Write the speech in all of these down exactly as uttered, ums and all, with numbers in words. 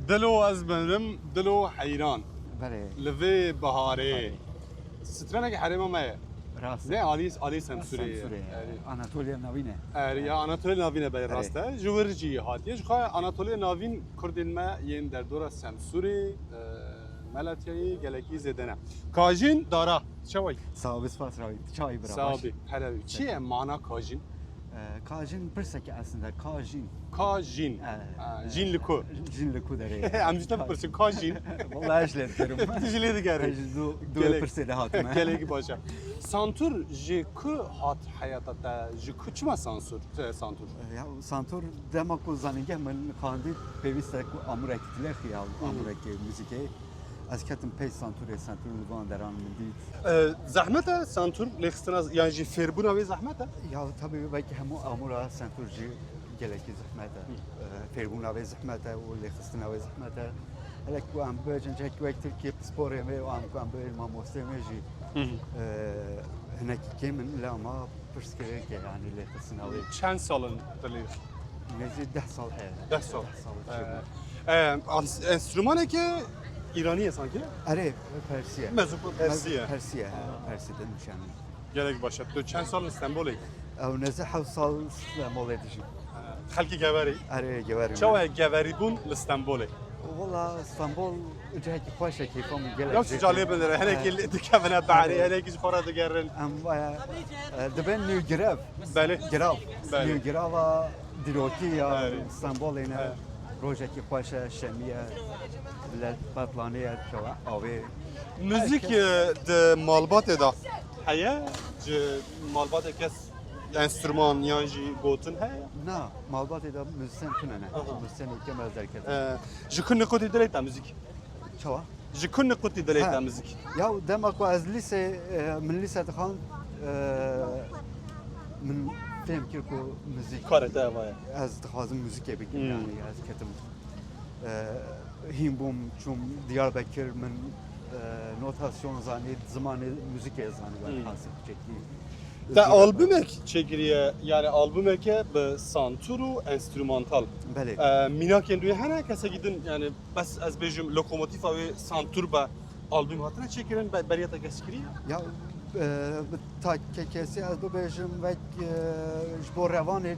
Dilo ez mirim, dilo heyran. Belê. Li vê biharê. Belê. Straneke herêma me ye. Rast. Ne, alî, alî Semsûrê ye. Semsûrê ye. Erê. Anatoliya Navîn e. Erê, ya Anatoliya Navîn e, belê, Erê. Rast e. Ji wir jî hatiye. Ji xwe Anatoliya Navîn Kurdên me yên derdora Semsûrê, e, Melatyayê gelekî zêde ne. Kajîn Dara. Çawa yî? Sağ ol, spas rawî. Çawa yî bira? Sağ ol. Baş. Pelev. Çi ye mana kajîn? Ee, Kajîn pirsek aslında. Kajîn. Kajîn. Ee, Ha, jîn li ku? Jîn li ku derê. Em ji te bipirsin, kajîn. Vallahi ez lê digerim. Tu jî lê digerî. Ez ji du, du Gelek. Pirsê de hatime. Gelekî baş e. Santûr ji ku hat heyata te? Ji ku, çima Santûr? Te Santûr? Ya, Santûr dema ku zanîngeh min xandî pêwîst e ku amûrekî dilexî ya, amûrekê muzîkê. Ez ketim pey Santûrê, Santûr li van deran min dît. E, zehmet e Santûr lêxistina, yan jî fêrbûna wê zehmet e? Ya, tabii belki hemû amûra Santûr jî gelekî zehmet e. E, fêrbûna wê zehmet e û lêxistina wê zehmet e. Hele ku em bibêjin cihekî wek Tirkiyê pisporê me û em ku em bibêjin mamostê me jî, e, hinekî kêm in, lê ama pirsgirêk e, yanî lêxistina wê. Çend sal in dilê? Nêzî deh sal heye. Deh sal. Deh sal E, çêbû. e, ans-, enstrûmaneke îranî ye sanki? Erê, Persî ye. Mezopotamya Persî ye. Persî ye, he, Persî de nişanî. Gelek baş e. Tu çend sal li Stenbolê? Ew nêzî heft sal Stenbolê dijî. Xelkê Geverî. Erê, Geverî. Çawa ye Geverîbûn li Stenbolê? Wala Stenbol cihekî xweş e, keyfa min gelek Ya jê tu calê tê. bin, hinekî Evet. li dikevine bahrê, Evet. hinekî ji xwe re digerin. Em, e, e, dibên nû girev. Belê. Girev. Belê. Nû girava dîrokî ya Evet. Stenbolê ne. Evet. Rojekî xweş e, şemî ye, li Betlaniye kewa avê. Müzik, e, di malbatê de heye? Ji malbatê kes enstrûman yan jî gotin heye? Na, malbatê de muzisyen tune ne. Aha. Muzisyen û kêm ez derketim. E, ji ku niqutî dilê te müzik? Çawa? Ji ku niqutî dilê Ha. te müzik? Ya dema ku ez lîse, e, min lîse dixwand, e, min fêm kir ku muzîk. Karê te eva ye. Ez dixwazim muzîkê bikim, Hmm. yanî ez ketim. E, hîn bûm, çûm Diyarbekir, min, e, notasyon zanî, zimanê muzîkê zanî, Hmm. velhasil çekî. Te albumek çêkiriye, yani albumeke bi santûr û enstrûmantal. Belê. E, mînakên wê hene, kesekî din, yani bes ez bêjim lokomotîfa wê santûr be, album hatine çêkirin, be, beriya te kes kiriye? Ya, e, bi takekesî ez bibêjim wek, e, ji bo revanê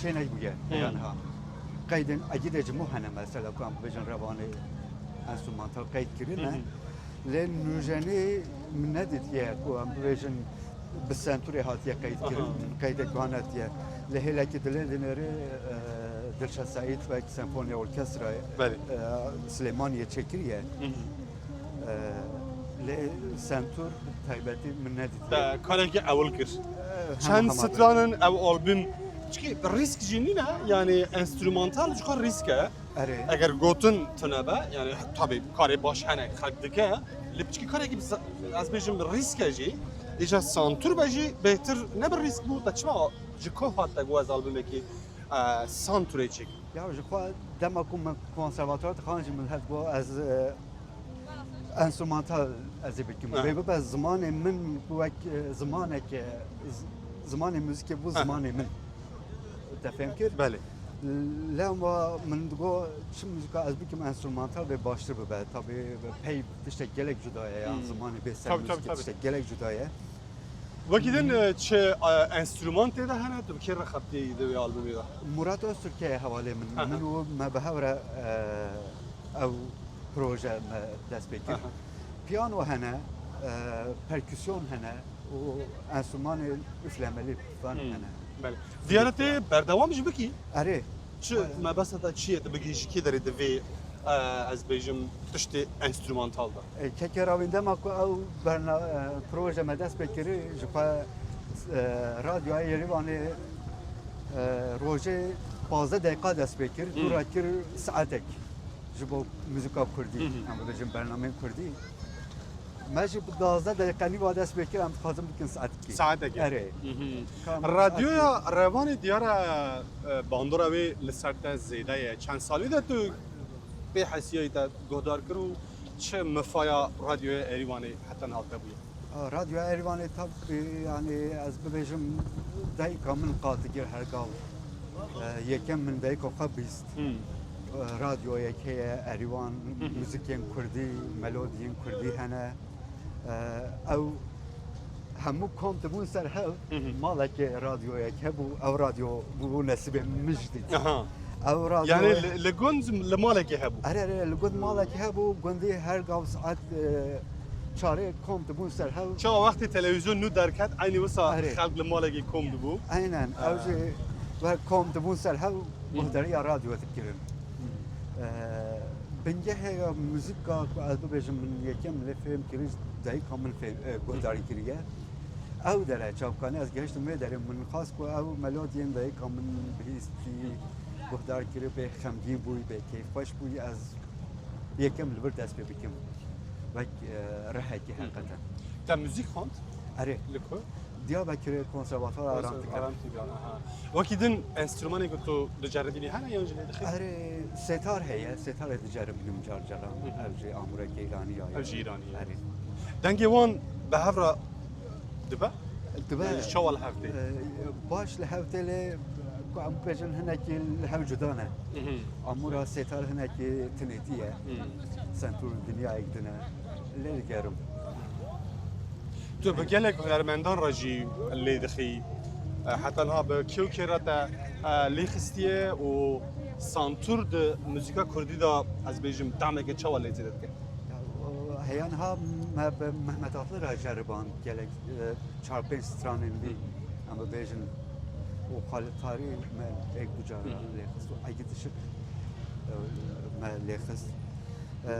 çênek bûye. Hı. Yani ha. Qeydên egîdê ji min hene mesela ku em bibêjin revanê enstrûmantal qeyd kirine. Hı hı. Lê nûjenî min nedîtiye ku em bibêjin bi sentûrê hatiye qeyd kirin. Aha. Qeydek wiha netiye. Lê hêlekî dilê dinêrê, e, Dilşad Seîd wek senfoniya orkestrayê, Belê. e, Silêmaniyê çêkiriye. Hı hı. E, lê sentûr taybetî min nedîtiye. Te karekî ewil kir. E, hema Çend hema stranin ew album? Çikî rîsk jî nîne, yani enstrûmantal ji xwe rîsk e. Erê. Eger gotin tune be, yani tabi karê baş hene xelk dike, lê piçkî karekî bi-, ez bêjim rîsk e jî, îca santûr be jî bêhtir ne bi rîsk bû, te çima ji ku hat te got ez albumekî, e, santûrê çêkim? Ya ji xwe dema ku min konservatuar dixwand jî min heft got ez, e, enstrûmantal ez ê bikim. Ha. Vê bibe zimanê min wek, e, zimaneke, z-, zimanê muzîkê bû Ha. zimanê min. Te fêm kir? Belê. Lema min digot çi muzîka ez bikim enstrûmantal bê baştir bibe. Tabî pey tiştek gelek cuda ye ya, Hmm. zimanê bê ser Tabii, tabii, muzîkê tabii. Tiştek gelek cuda ye. Wekî din, e, çi, e, enstrûman tê de hene, tu bi kê re xebitî di wê albumê de? Murat Öztürk heye hevalê min. Aha. Min û me bi hev re, e, ew proje me dest pê kir. Aha. Piyano hene, e, perküsyon hene û enstrûmanê üflemeli fan Hmm. hene. Belê. Diyare tê berdewam jî bikî? Erê. Çi mebesta te çi ye, tu bigihî ji kê derê di vê, e, ez bêjim, tiştê enstrûmantal de? E, keke ravîn dema ku ew berna-, e, proje me dest pê kirî, ji xwe, e, radyoya Yerîvanê, e, rojê pazdeh deqa dest pê kir, Hmm. dû re kir saetek ji bo muzîka kurdî, Hı hı. em bibêjin bernameyên kurdî. Me jî bi duwazdeh deqe nîva dest pê kir, em dixwazin bikin saetekî. Saetekî. Erê. Hı hı. Kam Radyoya Revanê diyare, e, bandora wê li ser te zêde ye. Çend salî de tu pê hesiyayî te guhdar kir û çi mifaya Radyoya Erîvanê heta niha te bûye? A, Radyoya Erîvanê tabî, yani ez bibêjim dayika min qatigir her gal. E, yekem min dayika xwe bîst. Hmm. Radyoyek heye, Erîwan, muzikên kurdî, melodiyên kurdî hene. Ew hemû kom dibûn ser hev, malekê radyoyek hebû, ew radyo bû nesîbê min jî dît. Ew radyo Yani li, li gund, li malekê hebû? Erê, erê, li gund malekê hebû, gundî her gav saet, e, çarê kom dibûn ser hev. Çawa wextê televîzyon nû derket, eynî wisa Erê. xelk li malekê kom dibû? Aynen, ew jî wek kom dibûn ser hev, guhdariya radyo dikirin. E, bingehê ya muzîka ku ez bibêjim min yekem lê fêm kirî, dayika min fêm, e, guhdarî kiriye. Ew dere çavkanî ez gehiştim wê derê, min xwest ku ew melodiyên dayika min bihîstî, guhdar kirî, bê xemgîn bûyî, bê keyfxweş bûyî, ez yekem li vir dest pê bikim. Wek, e, rihekî heqeten. Te muzîk xwend? Erê. Li ku? Diyarbekirê konservatuara Aramtika. Aramtika, aha. Wekî din enstrûmanê ku tu diceribînî hene yan jî lê dixî? Erê, setar heye, setarê diceribînim car caran. Ev jî amûreke îranî ya. Ev jî îranî ye. Erê. Dengê wan bi hev re dibe? Dibe. Yani çawa li hev tê? E, baş li hev tê lê, ku em bêjin hinekî li hev cuda ne. Amûra setar hinekî tinêtî ye. Sentûr dinyayek din e. Lê digerim. Tu bi gelek hunermendan re jî lê dixî. E, heta niha bi kê û kê re te, e, lê xistiye û santûr di muzîka kurdî de, ez bêjim, tameke çawa lê zêde dike? Ya, o, heya niha me bi Mehmet Atlı re ceriband gelek, e, çar pênc stranên wî, em bibêjin, û Xalid Tarî me êk du cara lê xist û Egîd Işık, e, me lê xist. E,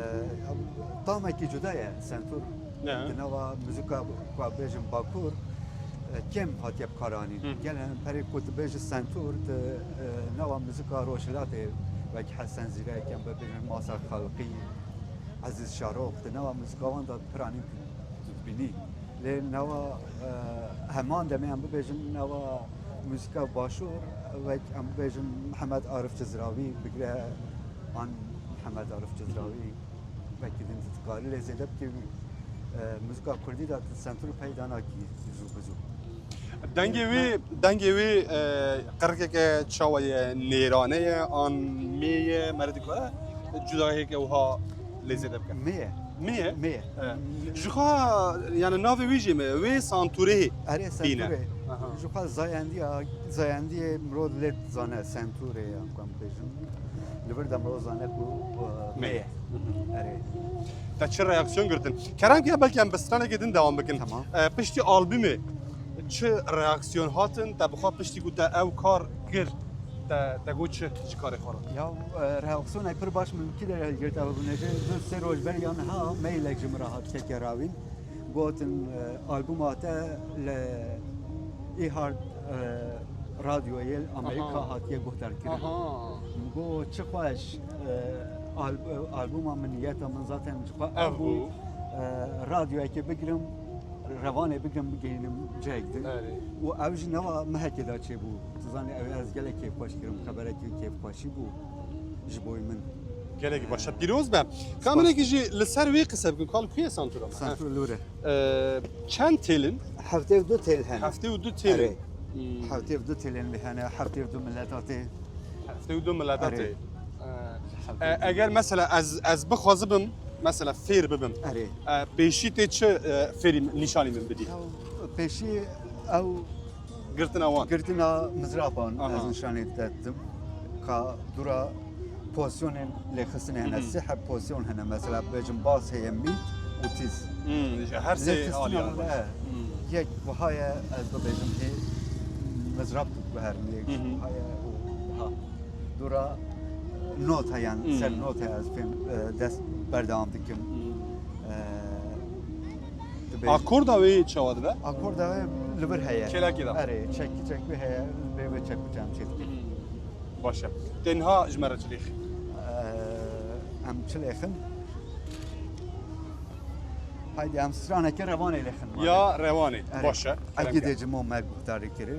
tamekî cuda ye, sentûr. Ne. Di nava muzîka, ku bêjin Bakur, e, kêm hatiye bikaranîn. Gelen perê ku dibêje sentûr, di, e, nava muzîka Rojhilatê wek Hesen Zîrek, em bibêjin Mazhar Xalqî, Ezîz Şarok, di nava muzîka wan de piranîn tu dibînî. Lê nava, e, heman demê em bibêjin nava muzîka Başûr, wek em bibêjin Mihemed Arif Cizrawî bigire an Mihemed Arif Cizrawî, wekî din tu dikarî lê zêde bikî, e, muzîka kurdî de tu sentûr peyda nakî zû bi zû. Dengê wî, dengê wî, e, qirikeke çawa ye, nêrane ye, an mê ye, merê dikare cudahiyeke wiha lê zêde bike? Mê ye. Mê ye? Mê ye. E, ji xwe, yani navê wî jî mê ye, wê santûrê Erê bîne. Sentûrê. Aha. Ji xwe zayendiya, zayendiyê mirov lê dizane sentûrê ya, ku em bêjin. Li vir de mirov zane ku, e, mê ye. Mê ye. Erê. Te çi reaksiyon girtin? Kerem ke belkî em bi stranekê din dewam bikin. Tamam. E, piştî albûmê çi reaksiyon hatin? Te bi xwe piştî ku te ew kar kir, te, te got çi ji karê xwe re? Ya, e, reaksiyonek pir baş min kî derê hilgirt, ew bûne jî du sê roj ber ya niha mailek ji min re hat keke rawîn. Gotin, e, albûma te li iHeart, e, radyoyê li Amerîka Aha. hatiye guhdarkirin. Aha. Min got, çi xweş, e, al-, albûma min, niyeta min zaten ji xwe Ev ev bû, bû. e, radyoyekê bigirim, revanê bigirim, bigihînim cihek din. Erê. Û ew jî nava mehekê de çêbû. Tu zanî, ew ez gelek kêfxweş kirim, xeberekî kêfxweşî bû ji bo min. Gelekî baş e. Pîroz be. Kaminekî jî li ser wê qise bikin. Kal ku ye santûra me? Santûr li wir e. Ee, çend têl in? Heftê û du têl hene. Heftê û du têl in. Erê. Hmm. Heftê û du têlên wî hene, heftê û du mileta tê. Heftê û du mileta Erê. tê. Ee, Heftê û du. e, eger mesela ez, ez bixwazibim, mesela fêr bibim. Erê. E, pêşî tê çi, e, fêrî nîşanî min bidî? Ya, pêşî ew Girtina wan. Girtina mizrapan Aha. ez nîşanê te didim. Ka dûra pozisyonên lêxistinê hene. Hı hı. Sê heb pozisyon hene. Mesela bibêjim bas heye, mid û tiz. Hmm, ji her sê Lêxistina aliyan wan, baş. e, Hmm. yek wiha ye, ez bibêjim hê mizrap diguherim, yek Hı hı. wiha ye û wiha. Dûra not heyan, Hmm. ser not heye, ez fêm, e, dest berdewam dikim. Hmm. E, dibêjim. Akorda wê çawa dibe? Akorda wê li vir heye. Kêlekê de. Erê, çek, çek wê heye, bê wê çek û cem çê dike. Hmm. Baş e. Tê niha ji me re çi lêxî? Ee, em çi lêxin? Haydi em straneke revanê lêxin. Ya revanê. Erê. Baş e. Kerem Egîdê ke. Ji mo me guhdarî kiri.